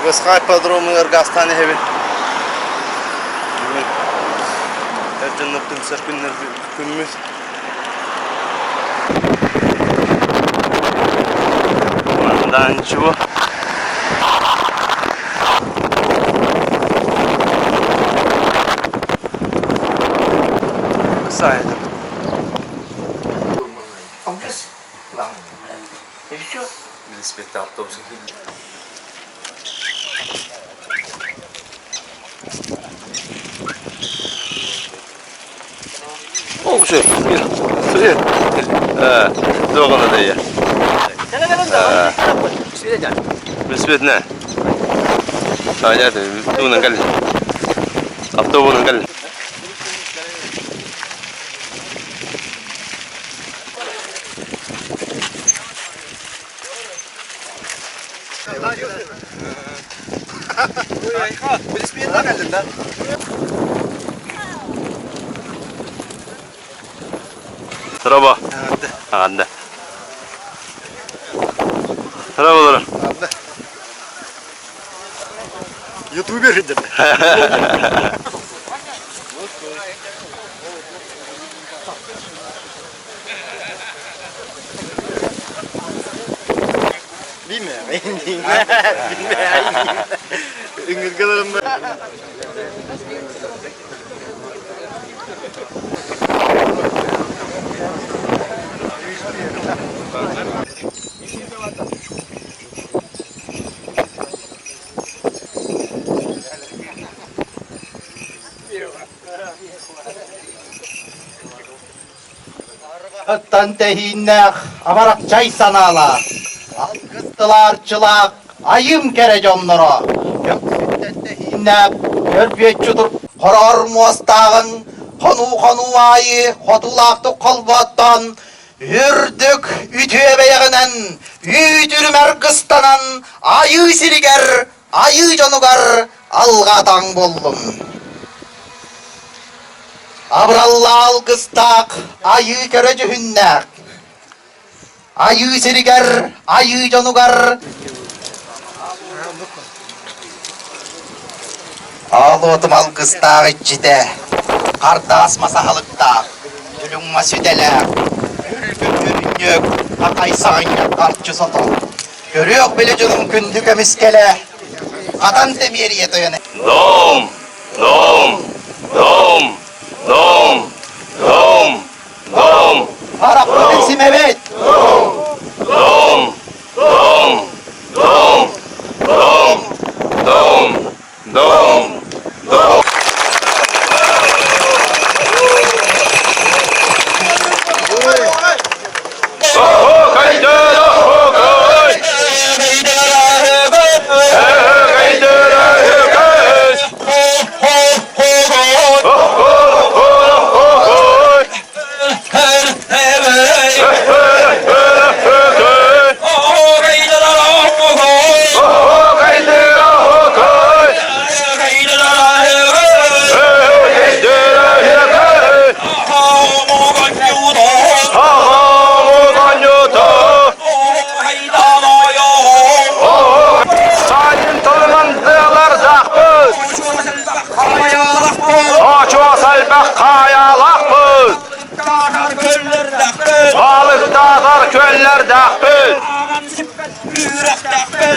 Чугасхай ипподромугар гаастаан иһэбин. Бүгүн эр дьоннор түмсэр күммүт. Да ничего. Сайдым. Велосипедте автобус Бесплатно. Тугунан кэллин. Автобуһунан кэллин. Велосипедна кэллин да? Здорово. Анда. Здорово, Анда. Ютубер идет. Үҥүргэлэрим Аттан тэһииннээх, абарахчай санаалаах, алгыс тылаарчылаах айым кэрэ дьонноро, көхсүттэн тэһииннээх көрбүөччү хороор муостааҕын хонуу-хонуу аайы хотуулаахтык холбооттоон, үрдүк үтүө бэйэҕинэн үүт-үрүм аргыстанан айыы сиригэр, айыы дьонугар алҕаатаҥ буоллун. Абыралла алгыстаах, айыы көрө дьүһүннээх, айыы сиригэр, айыы дьонугар Аал уотум алгыстаах иччитэ, хардаас мас аһылыктаах, дүлүҥ мас үтэлээх, үргүн үрүнньүк, хахай саҕынньах харчы сото. Көрүөх били дьонум күндү көмүскэлэ, хатан тэмиэрийэ тойон Дом! Дом! Дом! Дом! Дом! Дом! Харахпытын симэбит! Дом! Дом! Дом! Дом! Дом! Дом! Дом! Очуос элбэх хаайаалаахпыт! Балыктаатар күөллэрдээхпит!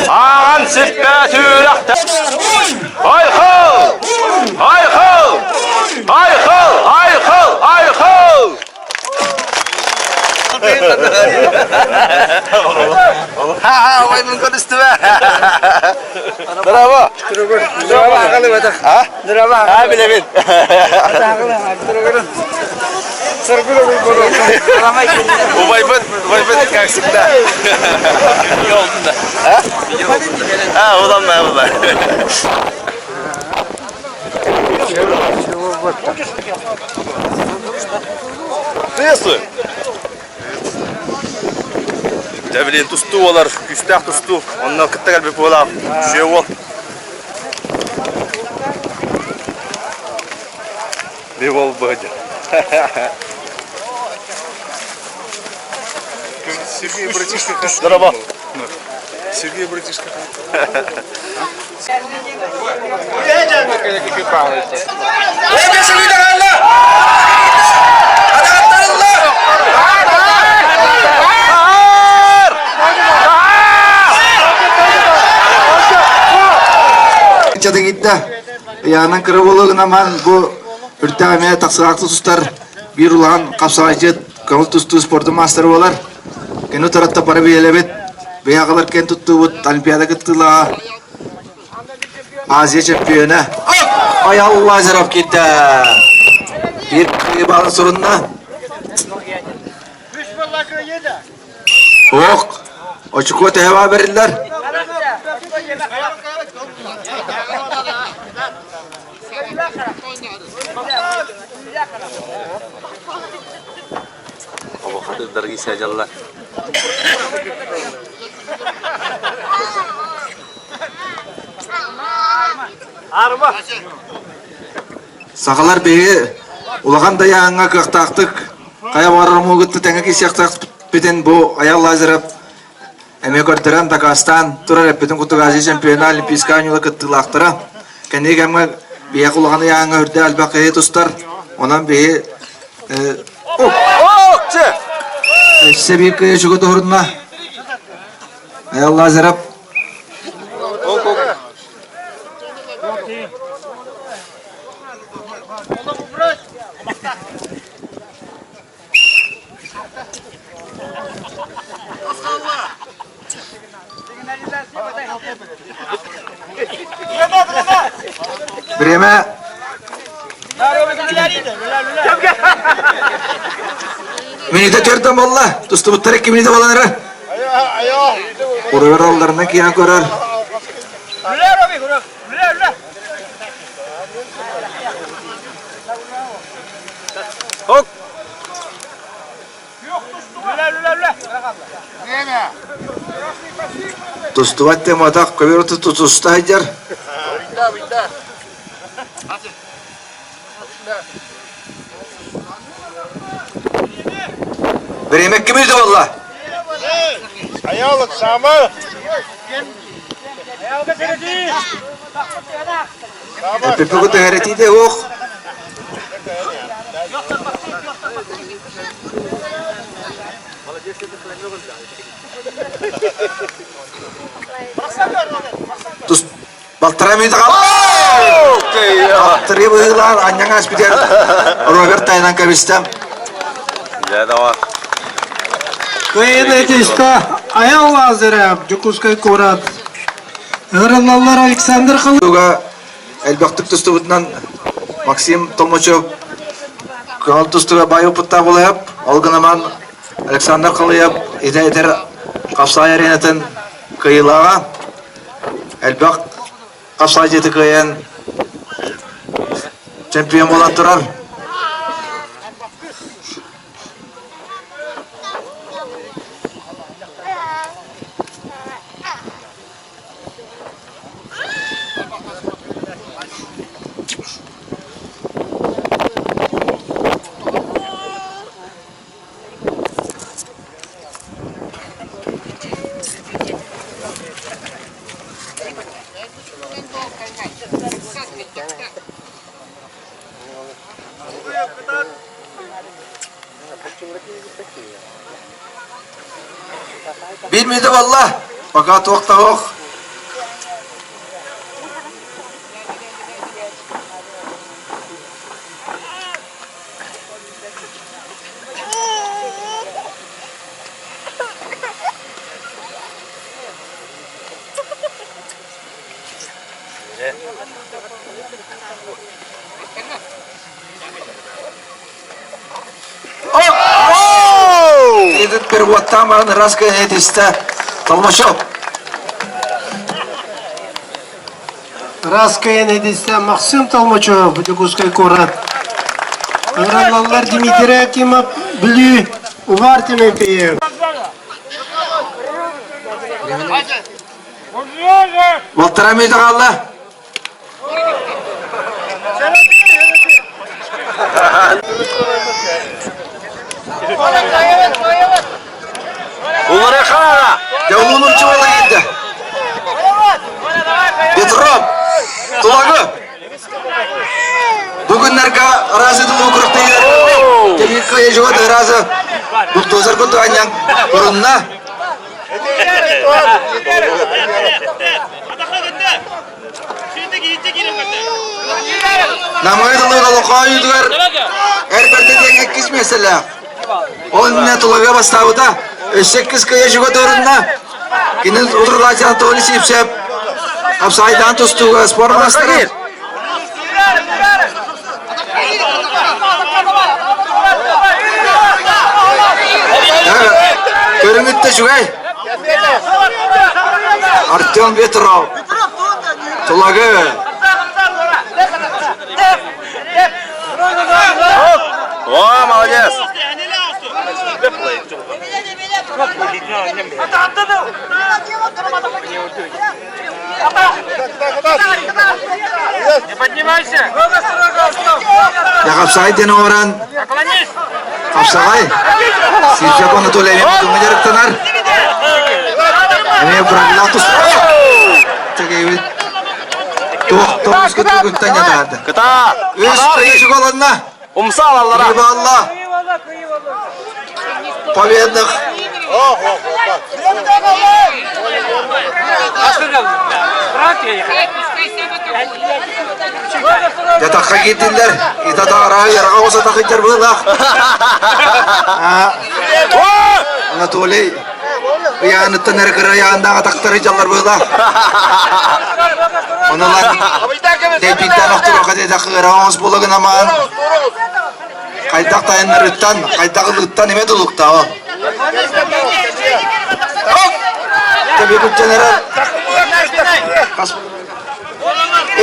Ааҕан сиппэт үрэхтээхпит! Айхал! Айхал! Айхал! Айхал! Айхал! Ой, мин көрүстүбэ. Браво! А? А, билебин. Убайбыт, убайбыт, как всегда. А? А, уланма, уланма. Приветствую! Дьэ, блин, тустуу буолар, күүстээх тустуу. Онно кытта кэлбит буолаах, үчүгэй уол. Bir уол быһыдьа. Сергей, братишка, Здорово. Сергей братишка. Чатыгитта Яанан кыра буолугунаман бу үрдээх эмиэ тахсыгаахты тустар биир улахан хапсаҕайдьыт көҥүл тустуу спордун маастара буолар. Кини таратта бары биэлэбит, бэйэҕалар кэн туттубут Олимпиада кыттыылааҕа Азия чемпиона Айал Лазаров киирдэ. Биир кыайыы сурунна. Ох, очко төһө бериллэр? Обохатырдарга сәдьаллар. Сахалар биһи улахан дайааҥҥа кыахтаахтык хайа баҕарар омугутта тэҥэ киирсиэхтээхпитин бу Айал Лазарев эмиэ көрдөрөн дакаастаан турар эппитин курдук Азия чемпиона Олимпийскай оонньуулар кыттыылаахтара. Кэнники кэмҥэ биһиэхэ улахан ыйааҥҥа үрдэ элбэх киһи тустар. Онон биһи Өссө биир кыайыы чугу туһурунна. Айал Лазарев Время Минута төрдөн болла. Тустубуттар 2 минута болан эрэ. Уруйар алларынан киирэн көрөр. Тустубат тематах көбөр тутуста сылдьар. Время кимилdi valla? Аялык Самар. Пеппе төһөрөтиде ох. Тус Балтара минута қалды. Аттыры быһыылаан анньаҥ ааспытыгар Роберт тайынан кэбистэ. Дьэ, давай. Кыайын этиста Аял Лазарев, Дьокуускай куорат. Ыҥырыллаллар Александр Хал... Туга элбэхтик тустубутунан Максим Толмачев көҥүл тустууга баай опыттаах буолайап, ол гынан Александр Халыев идэ этэр хапсаҕай аренатын кыайыылааҕа элбэх хапсаҕай дьиэтэ кыайан чемпион буолан турар. Биир мүнүүтэ буолла. Пока туох да суох. Этот первоттан баран ыраас этистэ Толмачев. Раз кыайан эдистэ Максим Толмачев, Дьокуускай куорат. Ыҥыраллаллар Дмитрий Акимов, Бүлүү, Увар Тимофеев. Балтара мүнүүтэ хаалла. Улары хаара! Дьэ улуунун чуолай киирдэ. кыйы жуга тыразы бульдозер курдук анньан урунна. Намҥа тылы олоххо-ойуутугар эр бэрдэ диэн иккис миэстэлээх. Ол иннинэ Тулага бастаабыта. Өссө иккис кыйа жуга туорунна. Кини утурулааччы Анатолий Сивцев хапсаайдаан тустууга спорт маастара. Көрүҥүттэ үчүгэй. Артем Ветров. Тулагы. О, молодец! Не поднимайся! Хапсаҕай диэн оҥорон хапсаҕай Сивчак Анатолий эмиэ тутуҥҥа дьарыктанар. Эмиэ бырагылаах тус Чэгэйбит туох тоҕус кытыгыттан ятаарды. Кыта! Үс кыйы олонна. Умса алаллара. Кыйбалла. Победных. Дьатахха киирдилэр. Итатаараһы яраҕа осатахыттар быылах. Анатолий ыйааныттан эрэ кыра ыйааннаах атахтары дьаллар быылах. Онолар дэйбиттэн охторуохха диэтэх ыарахан оҥос буола гынамаан хайдах тайыннарыттан, хайдах ылыыттан эмэ тулуктааҕа. Тэбиэкүттэн эрэр.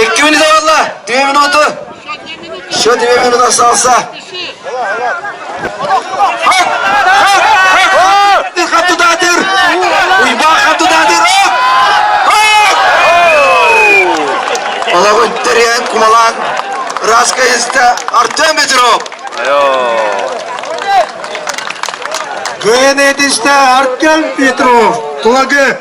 Икки минута буолла. Две минуты. Еще две минуты остался. Хатудатыр! Уйба хатудатыр! Олагын терен кумалан Раска истэ Артем Петров. Кыайан этистэ Артем Петров. Тулагы.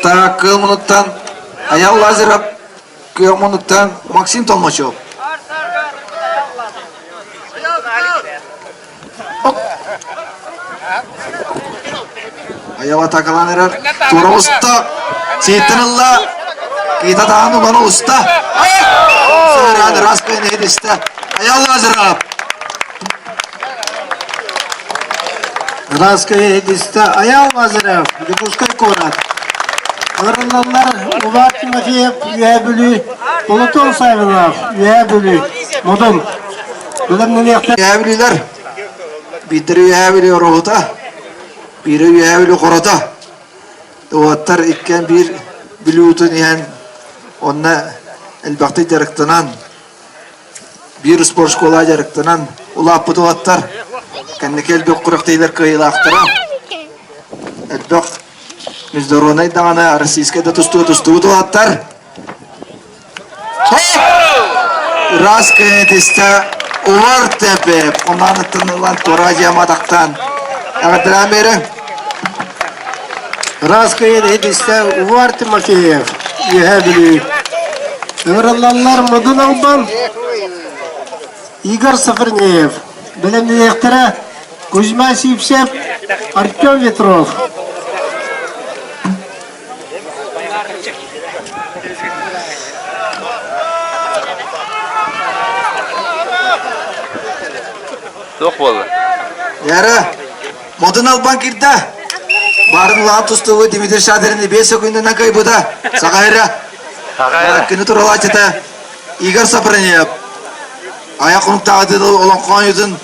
Так, кыл мунуттан Аял Лазарев, кыл мунуттан Максим Толмачев. Айал атакалаан эрэр. Туора уста. Сииттэн ылла. Киита таһан улан уста. Сыраан ыраас кыйын иһитистэ. Айал Лазаров. Ыраас кыйын иһитистэ. Айал Лазарев. Дьокуускай куорат. Ыҥырыллаллар Улаат Тимофеев, Үөһээ Бүлүү, Платон Савинов, Үөһээ Бүлүү, Модун. Бэлэмнэниэхтэр. Үөһээ Бүлүүлэр. Биирдэрэ Үөһээ Бүлүү ороһута, биирэ Үөһээ Бүлүү хорото. Уолаттар иккиэн биир Бүлүү уутун иһэн онно элбэхтик дьарыктанан, биир спорт школа дьарыктанан улааппыт уолаттар. Кэнники элбэх күрэхтэһиилэр кыайыылаахтара. Элбэх международнай даҕаны российскай да тустуу тустубут уолаттар. Ыраас кэнэтистэ Улар Тэпеп онааныттан ылан туора дьаматахтан эҕэрдэлээн биэриҥ. Ыраас кэнэтистэ Увар Тимофеев, Үөһээ Бүлүү. Ыҥырыллаллар Модун Албан, Игорь Сафарнеев. Бэлэмнэниэхтэрэ Кузьма Сивцев, Артем Ветров. Туох буолла? Яра, Модун Албан кирдэ. Барын улахан тустуугу Дмитрий Шадрин 5 секундынан кыайбыта. Сахайра. Күнү туралааччыта Игорь Сапранев. Аяқ хонуктааҕы олоҥхо оонньуутун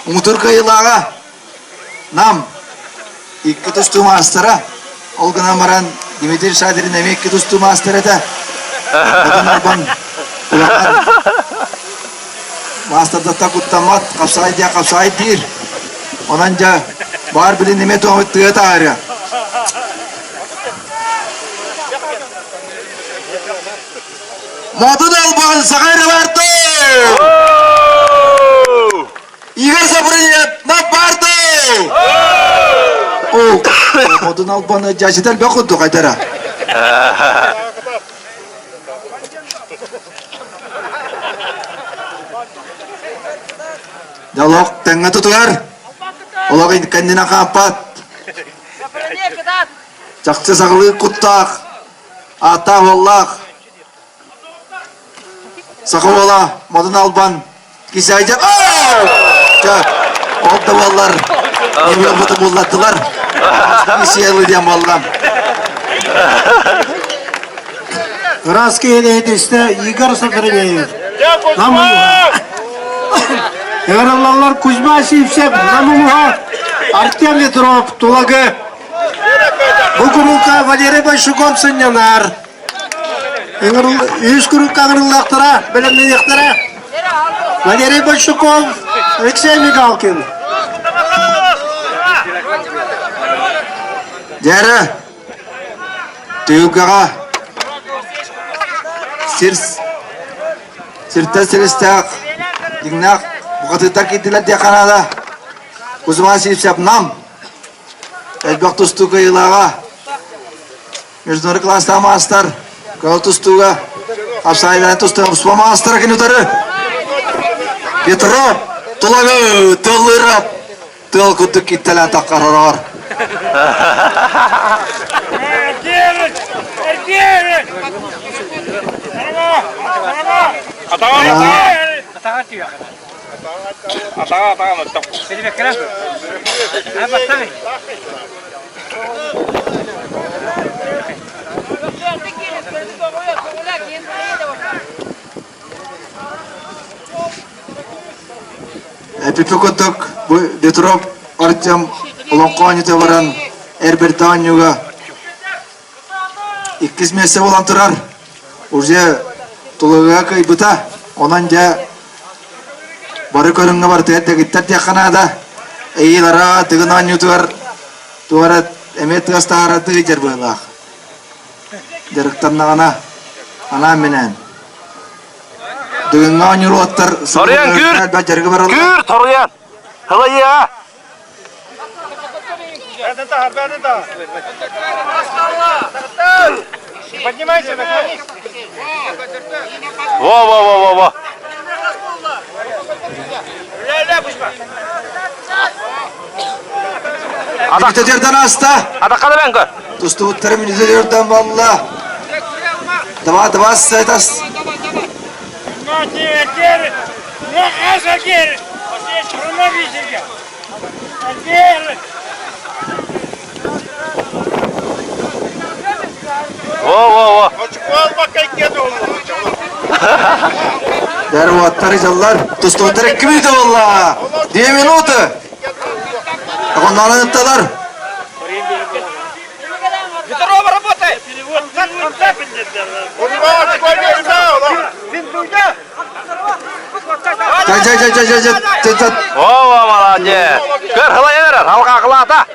муҥутуур кыайыылааҕа Нам икки тустуу маастара. Ол гынан баран Дмитрий Шадрин эмиэ икки тустуу маастара этэ. Модун Албан улахан маастардартан куттаммат, хапсаҕай диэн хапсаҕай диир. Онон дьэ баар билин эмиэ туомут тыа таһаарыа. Модун Албан саха эрэ баарты! Игорь Сапрынев барды! О, Модун Албаны дьачытар бөх курдук айдара. Олох тэҥҥэ тутуһар. Олох кэннинэн хаампат. Чахчы саҕалыы куттаах, ааттаах уоллаах. Саха уола Модун Албан Кисайдьа Чэ, ол да буоллар, буолбуту буллаттылар. Кисиэлы диэн буолла. Ыраас киһилэһитистэ Игорь Сахаринеев. Намылуха. Ыҥырыллаллар Кузьма Сивцев, Намылуха, Артем Ветров, Тулагы. Бу куруука Валерий Большаков сынньанар. Үс куруука ыҥырыллыахтара, бэлэмнэниэхтэрэ. Валерий Большаков, Алексей Мигалкин. Дьэрэ, Түһүлгэҕэ сир сиртэн силистээх дьиҥнээх бухатыырдар киирдилэр диэххэ наада. Кузьма Сивцев Нам элбэх тустуу кыайыылааҕа международный класстаах маастар кыһыл тустууга хапсаайдан тустууга успа маастара кини утары Петров Тулагы Тыллыров Тыал курдук киттэлээн таххарарар. Эпипи курдук бу Петров Артем олоҥхо оонньуута баран Эрберт оонньууга иккис миэстэ буолан турар. Уже тулуга кыайбыта. Онон дьэ бары көрүҥҥэ барытыгар дэгиттэр диэххэ наада. Эйиилара Тыгын оонньуутугар туора эмиэ тыас таһаарардыы дьэр быһыылаах. Дьарыктаннаҕына анаан-минээн Дыгыҥҥа оонньуур Торуйан күүр! Күүр, торуйан! Хылайыа! Поднимайся, наклонись. Во-во-во-во-во! Минутатердан аста. Атаққа да бен көр. Тустубуттары минутатердан балла. Два, два, сайтас. Во-во-во. Дәрваттары жаллар. Тустубуттары 2 минута болла. 2 минуты. Оннан ытталар. Петрова, работай! Во-во, молодец. Көр, хылайын алға ағылата.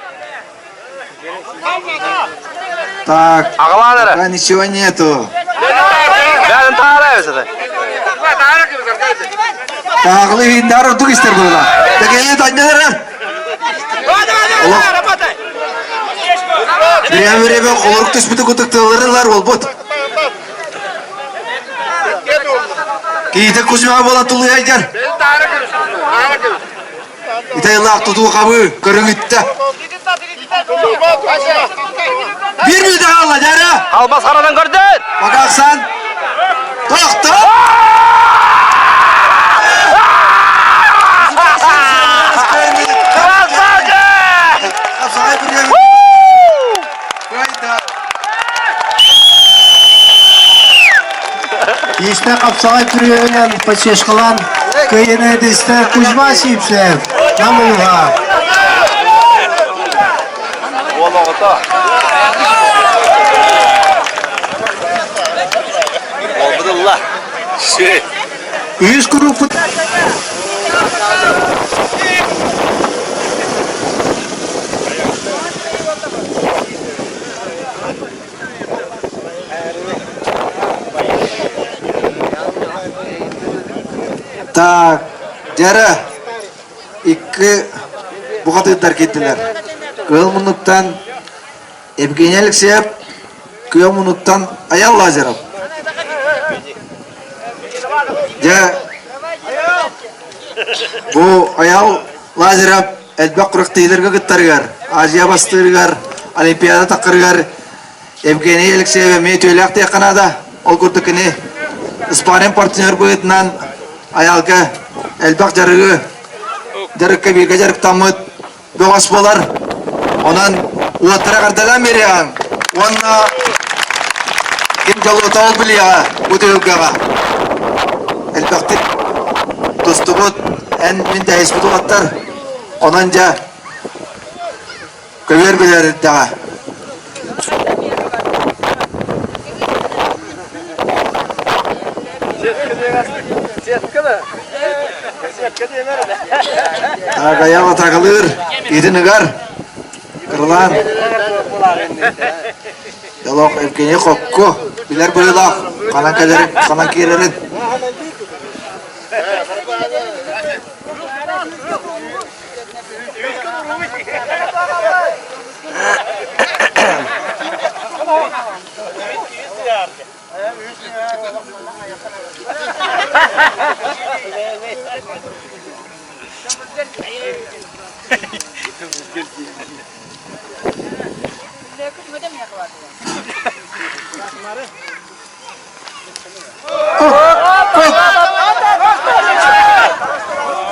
Так, Ағылан эрэ. пока ничего нету. Бәрін таарай өседі. Тағылы ииннэр ордук истер була. Тегеyi таннарар. Бирэм бирэбе олорук түспүтү кутук тылларылар болбут. Киите Кузьма буолан тулуйайдар. Итайлаах тутуу хабыы көрүҥүттэ. Бир мүнөтэ хаалла, дьара. Албас харадан көрдөн. Бакахсан. Тохто! Красавчик! Истэ хапсаҕай түрүөбүнэн подсечкалаан кыайыыны истэ Кузьма Сивцев Намылга. Уол оҕото. Уолбут ылла. Үс куруппут Так, дьэрэ, икки бухатыырдар киирдилэр. Кыыл муннуктан Евгений Алексеев, Күөх муннуктан Аял Лазарев. Дьэ, Бу Айал Лазарев элбэх күрэхтэһиилэргэ кыттарыгар, Азия бастыырыгар, Олимпиада таххарыгар Евгений Алексеев эмиэ үтүөлээх диэххэ наада. Ол курдук кини спарринг партнер быһыытынан Айалга элбэх дьарыгы дьарыкка бииргэ дьарыктаммыт бөҕөс буолар. Онон уоттара эҕэрдэлээн биэриэҕиҥ уонна ким дьолуота ол билиэҕэ бу түһүлгэҕэ. Элбэхтик тустубут, эн мин тэһиспит уолаттар. Онон дьэ көбүөр билэр эрдэҕэ. Таагайа атагалыыр, итин ыгар, кырылаан. Долох Евгений Хокко билэр быһыылаах, ханан кэлэрин, ханан киирэрин.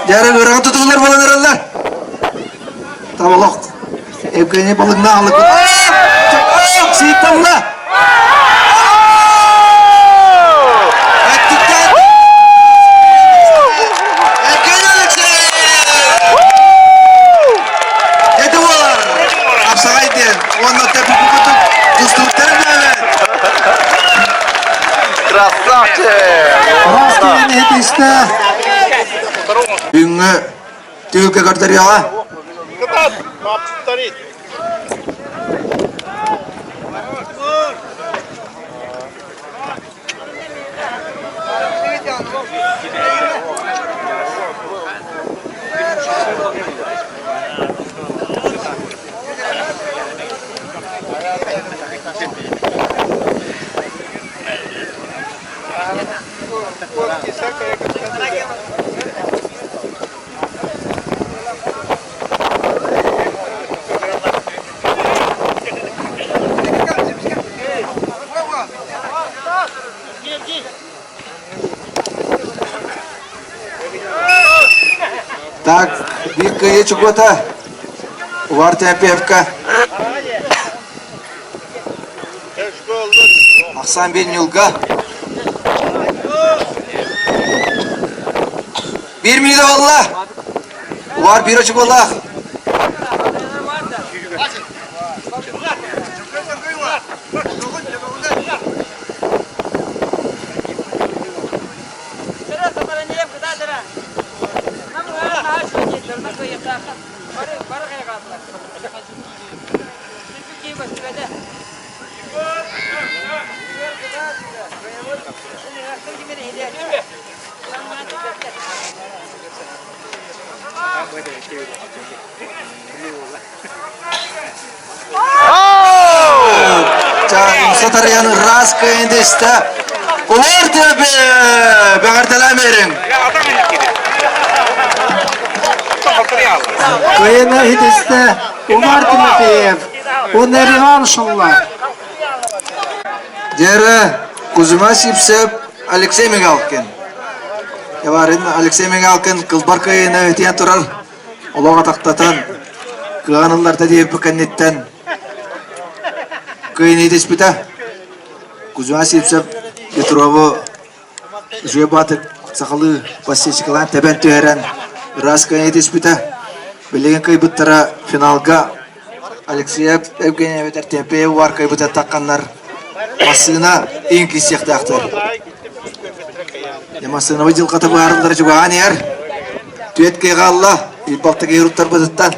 Дьэ, ыраҕа тутуллар буолан эрэллэр. Табалок. Евгений Балыгна алык. Сиитталла! Евгений Алексеев! Эти буолар! Апсаҕай диэн уонна тэпиппит тустууктар бэйэбит! Красавчик! Ростовын этистэ. Бүгүҥҥү түһүлгэ көрдөрүөҕэ. Так, биир кыайыы чугуота Увар Тяпевка. Ахсан биир ньулга. Биир мүнүүтэ буолла. Увар биир очукуолаах. Сатарыйан ыраас кыайын түстэ. Улар төбө бэҕэрдэлээмэрин. Кыайыны итистэ Умар Тимофеев. Уонна реванш ылла. Дьэрэ Кузьма Сипсев Алексей Мигалкин. Яварин Алексей Мигалкин кылбар кыайыны өтүйэн турар. Олох атахтатан кыаҕын ылларда диэбиппит кэнниттэн кыайыны итиспитэ. Кузьма Сивцев Петрову үчүгэй баатык сахалыы подсечкалаан тэбэн түһэрэн ыраас кыайыны итиспитэ. Билигин кыайбыттара финалга Алексеев Евгений эбэтэр Тимофеев уар кыайбыта тахханнар массыына иин киирсиэхтээхтэр. Массыынабыт дьылҕата быһаарыллара чугаһаан иһэр. Түөт кыайга алла, илбалта киһи уруттарбытыттан.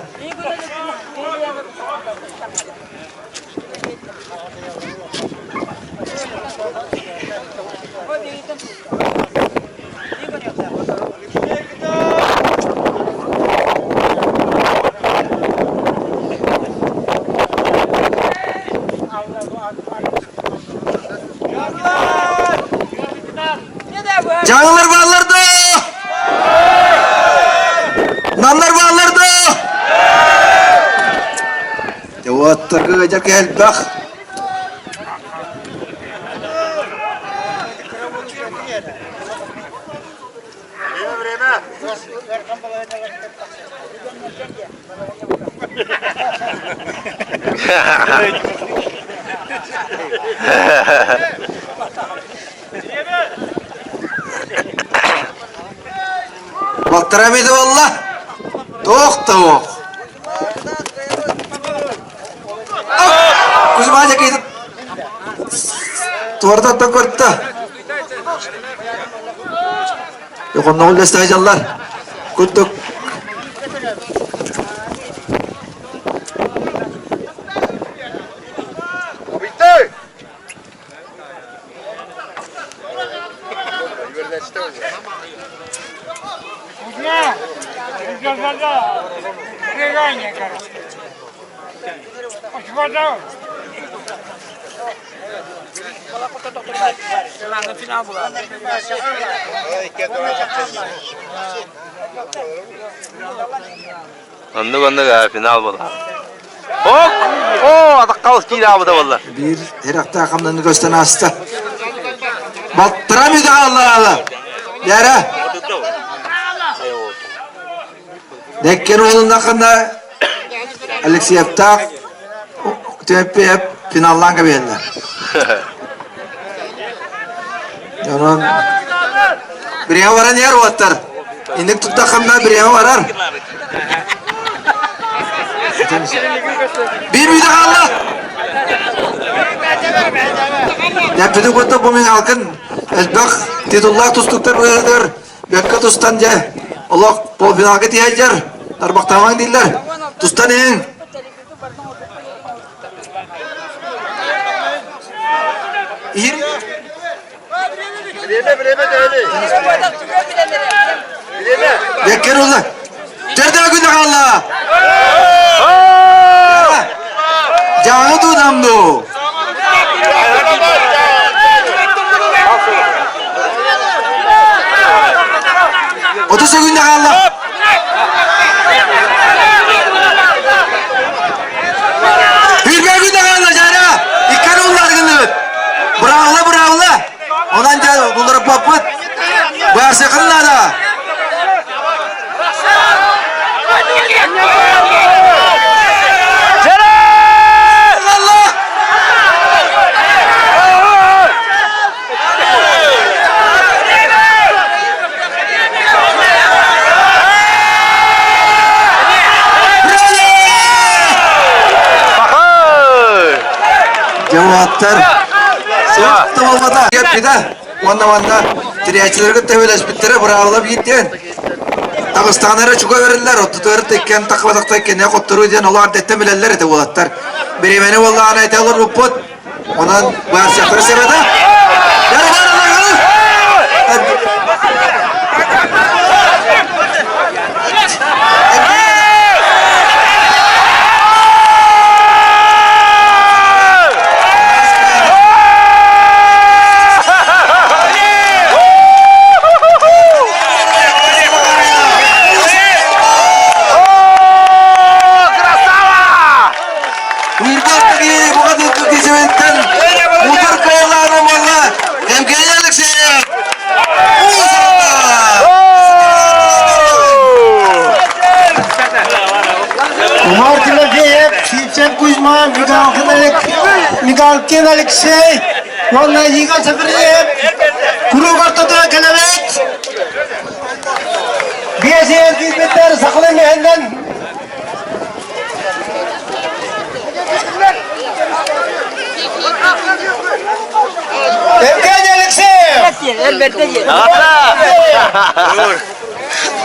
Дьаҥылар бааллар дуо? Уолаттарга ыалдьар киһи элбэх. Балтараа мүнүүтэ буолла. Туох да суох. Кузьма дьэкиитин туордаттан көрдө. Йохонноҕул үлэстэһэ дьаллар. Курдук Оннук оннук финал буолар. Ок! О, атахха киирээбитэ буолла. Биир эрахтаах хамнаны көстөн ааста. Балтара мүдэ Яра. Дэккен уолуннахына Алексеевтаах ТПФ финаллаан кэбиһэллэр. Онон бириэмэ баран иһэр уоттар. Инник туттаххына бириэмэ барар. Биир мүнүүтэ хаалла. Дэппити курдук бу мин алкын элбэх титуллаах тустуктар быыһыгар Бэркэ тустан дьэ, олох полуфиналга тиийэр, тарбахтаамаҥ дииллэр. Тустан иһиҥ. Время, время, время. Беккер улы. Терде күнде қалла. Жаңы тудамду. 30 секунда хаалла. Бирбе күндө хаалла жара. Иккен уллар гынныбыт. Бырағыла бырағыла. Онан жа булдырып баппыт. Баарсы кылнада. Allah! Дьэ Суох да буолбата. Кэппитэ. Уонна манна тирээччилэргэ төбөлөспүттэрэ быраабыла биирдиэн. Таҕыстаҕына эрэ чуга бериллэр, оттутугар тиккен таххыбатахта иккиэннэ хотторуу диэн олох эрдэттэн билэллэр этэ уолаттар. Бириэмэни буоллаҕына этэ олорбуппут. Онон баарсыахтара сэбэтэ. Мутар кайылааны буолла Евгений Алексеев! Умар Тимофеев, Сивцев Кузьма, Мигалкин Алексей, уонна Игорь Сафарьев куруук ортотугар кэлэбит. Биэс иһэр киирбиттэр сахалыы мэһэннэн Евгений Алексеев!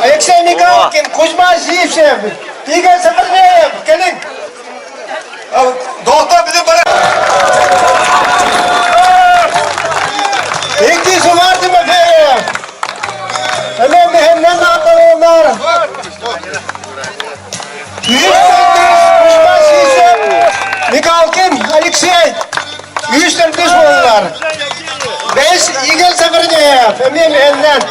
Алексей Мигалкин, Кузьма Сивцев, Игорь Сафарнеев, кэлиҥ! Доҕоттор bizim бары Икки Сумар Тимофеев! Эмиэ миһиннэн ааттаныллар. Үс Кузьма Сивцев, Мигалкин Алексей, үс төрдүс буоллар. Бэс Игорь Сафарнеев, эмиэ миһиннэн.